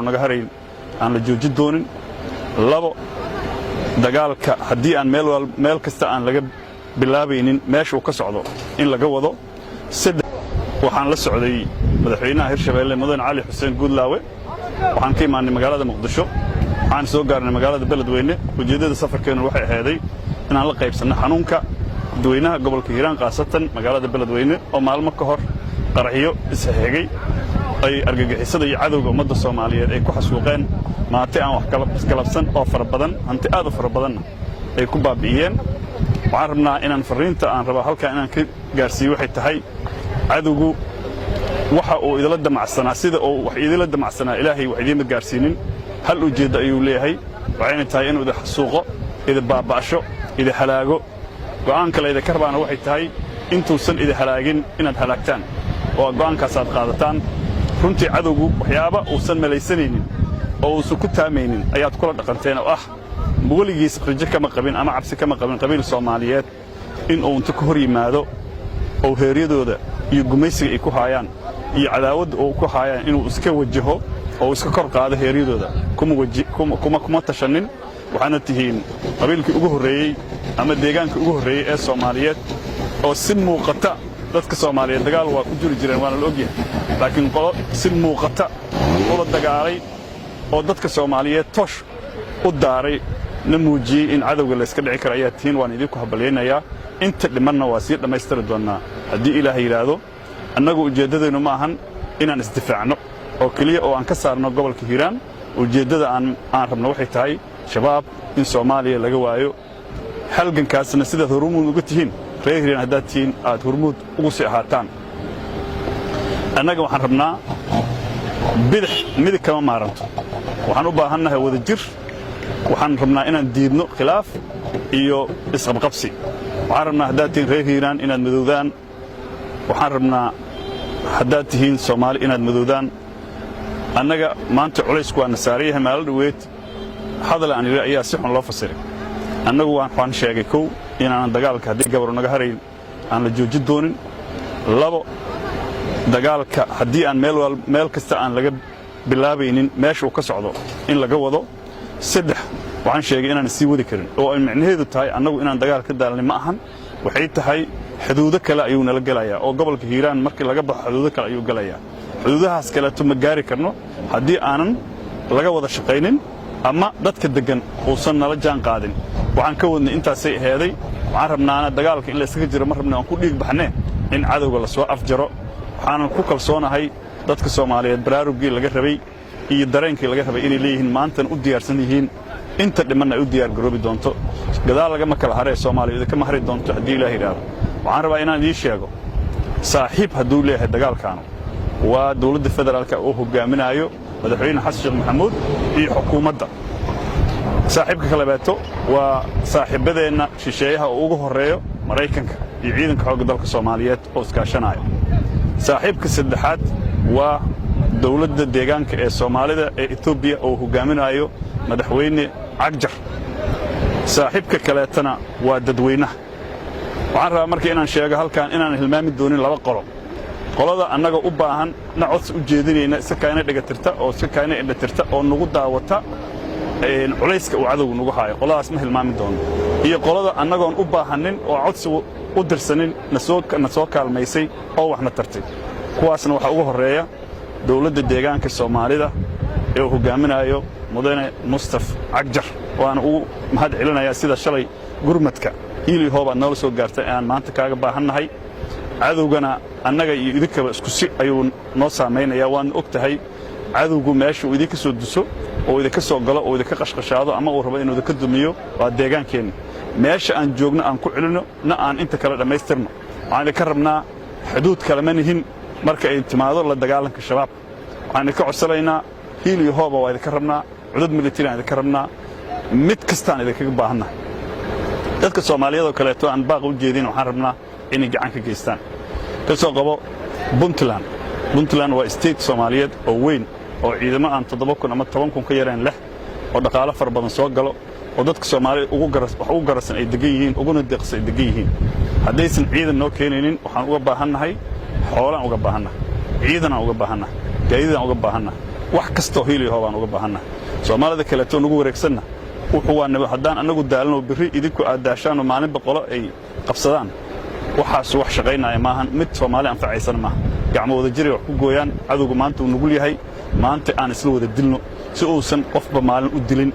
naga harayn aan la joojin doonin. Labo, dagaalka haddii aan meel kasta aan laga bilaabaynin, meesha uu ka socdo in laga wado. Saddex, waxaan la socday madaxweynaha Hirshabeelle, Mudane Cali Xuseen Guudlaawe. Waxaan ka imaannay magaalada Muqdisho, waxaan soo gaarnay magaalada Beledweyne. Ujeeddada safarkeennu waxay ahayday inaan la qaybsanno xanuunka dadweynaha gobolka Hiiraan, khaasatan magaalada Beledweyne, oo maalmo ka hor qaraxyo isxigay ay argagixisada iyo cadowga ummadda Soomaaliyeed ay ku xasuuqeen maate aan wax galabsan oo fara badan, hanti aad u fara badanna ay ku baabi'iyeen. Waxaan rabnaa inaan farriinta aan rabaa halkaa inaan ka gaarsiiyo waxay tahay: cadowgu waxa uu idila damacsanaa, sida uu wax idila damacsanaa, Ilaahay wax idiinma gaarsiinin. Hal ujeeddo ayuu leeyahay, waxayna tahay inuu idin xasuuqo, idin baaba'sho, idin halaago. Go'aanka laydinka rabaana waxay tahay intuusan idin halaagin inaad halaagtaan oo go'aankaas aad qaadataan. Runtii cadowgu waxyaaba uusan malaysanaynin oo uusan ku taamaynin ayaad kula dhaqanteen, oo ah weligiis rajo kama qabin ama cabsi kama qabin qabiil Soomaaliyeed in uu inta ka hor yimaado oo heeryadooda iyo gumaysiga ay ku haayaan iyo cadaawadda uu ku haayaan inuu iska wajaho oo iska kor qaado heeryadooda kuma tashannin. Waxaana tihiin qabiilkii ugu horreeyey ama deegaankii ugu horreeyey ee Soomaaliyeed oo si muuqata. Dadka Soomaaliyeed dagaal waa ku jiri jireen, waana la ogyahay, laakiin qolo si muuqata ula dagaalay oo dadka Soomaaliyeed toosh u daaray na muujiyey in cadowga layska dhici karo ayaa tihiin. Waan idinku hambalyaynayaa. Inta dhimanna waa sii dhammaystiri doonnaa haddii Ilaah yidhaahdo. Annagu ujeeddadeennu ma ahan inaan isdifaacno oo keliya oo aan ka saarno gobolka Hiiraan. Ujeeddada aan rabno waxay tahay Shabaab in Soomaaliya laga waayo. Halgankaasna sidaad hormuud uga tihiin reer Hiiraan haddaad tihiin, aad hormuud ugu sii ahaataan. Annaga waxaan rabnaa bidix midig kama maaranto. Waxaan u baahannahay wada jir. Waxaan rabnaa inaan diidno khilaaf iyo isqabqabsi. Waxaan rabnaa haddaad tihiin reer Hiiraan inaad midowdaan. Waxaan rabnaa haddaad tihiin Soomaali inaad midowdaan. Annaga maanta culaysku waa na saaran yahay. Maalo dhoweed hadal aan idhi ayaa si xun loo fasiray. Annagu waxaan sheegay, kow, inaanan dagaalka haddii gabaru naga harayn aan la joojin doonin. Labo, dagaalka haddii aan meel kasta aan laga bilaabaynin, meesha uu ka socdo in laga wado. Saddex, waxaan sheegay inaan sii wadi karin, oo ay micnaheedu tahay annagu inaan dagaal ka daalnay ma ahan. Waxay tahay xuduudo kale ayuu nala gelayaa, oo gobolka Hiiraan markii laga baxo xuduudo kale ayuu gelayaa. Xuduudahaas kaleeto ma gaari karno haddii aanan laga wada shaqaynin ama dadka deggan uusan nala jaan qaadin. Waxaan ka wadnay intaasay aheeday. Waxaan rabnaana dagaalka in layskaga jiro ma rabna aan ku dhiig baxne, in cadowga la soo afjaro. Waxaanan ku kalsoonahay dadka Soomaaliyeed baraarugii laga rabay iyo dareenkii laga rabay inay leeyihiin, maantana u diyaarsan yihiin, inta dhimanna ay u diyaar garoobi doonto. Gadaal lagama kala haree, Soomaaliya idinkama hari doonto haddii Ilaah yidhaahdo. Waxaan rabaa inaan idiin sheego, saaxiib hadduu leeyahay dagaalkaanu, waa dowladda federaalka oo hoggaaminaayo Madaxweyne Xasan Sheekh Maxamuud iyo xukuumadda. Saaxiibka kalebeeto waa saaxiibbadeenna shisheeyaha oo ugu horreeyo Maraykanka iyo ciidanka xoogga dalka Soomaaliyeed oo iskaashanaya. Saaxiibka saddexaad waa dowladda deegaanka ee Soomaalida ee Etoobiya oo hoggaaminaayo Madaxweyne Cagjar. Saaxiibka kaleetana waa dadweynaha. Waxaan rabaa marka inaan sheego halkan inaan hilmaami doonin laba qolo: qolada annaga u baahan na codsi u jeedinayna, iska kaayna dhegatirta oo iska kaayna indhatirta oo nagu daawata culayska uu cadowgu nagu haayo, qoladaas ma hilmaami doono, iyo qolada annagoon u baahannin oo codsi u dirsanin na soo kaalmaysay oo waxna tartay. Kuwaasna waxaa ugu horreeya dowladda deegaanka Soomaalida ee uu hoggaaminaayo Mudane Mustaf Cagjar. Waana ugu mahad celinayaa sida shalay gurmadka hiili hoobaad noola soo gaartay aan maanta kaaga baahannahay. Cadowgana annaga iyo idinkaba isku si ayuu noo saamaynayaa. Waadna og tahay cadowgu meesha uu idinka soo duso oo idinka soo galo oo idinka qashqashaado ama uu rabo inuu idinka dumiyo waa deegaankeenna. Meesha aan joogno aan ku celinno na aan inta kale dhammaystirno. Waxaan idinka rabnaa, xuduud kale ma nihin marka ay timaado la dagaalanka Shabaab. Waxaan idinka codsanaynaa hiil iyo hooba waa idinka rabnaa, cudud military aan idinka rabnaa, mid kastaan idinkaga baahannahay. Dadka Soomaaliyeed oo kaleeto aan baaqa u jeedin, waxaan rabnaa inay gacan ka geystaan. Ka soo qabo Puntland. Puntland waa state Soomaaliyeed oo weyn oo ciidamo aan 7,000 ama 10,000 ka yareen leh, oo dhaqaalo fara badan soo galo, oo dadka Soomaalida wax ugu garasan ay degan yihiin, uguna deeqsan ay degan yihiin. Haddaysan ciidan noo keenaynin, waxaan uga baahannahay xoolaan uga baahannahay, ciidanaan uga baahannahay, gaadiidaan uga baahannahay. Wax kastoo hiiliyaho baan uga baahannahay. Soomaalida kaleeto nagu wareegsanna wuxuu waa haddaan annagu daalanoo birri idinku aad daashaanoo maalinba qolo ay qabsadaan, waxaas wax shaqaynaya maahan, mid Soomaali anfacaysana maaha. Gacmo wada jiray wax ku gooyaan. Cadowga maanta uu nugul yahay. Maanta aan isla wada dilno si uusan qofba maalin u dilin.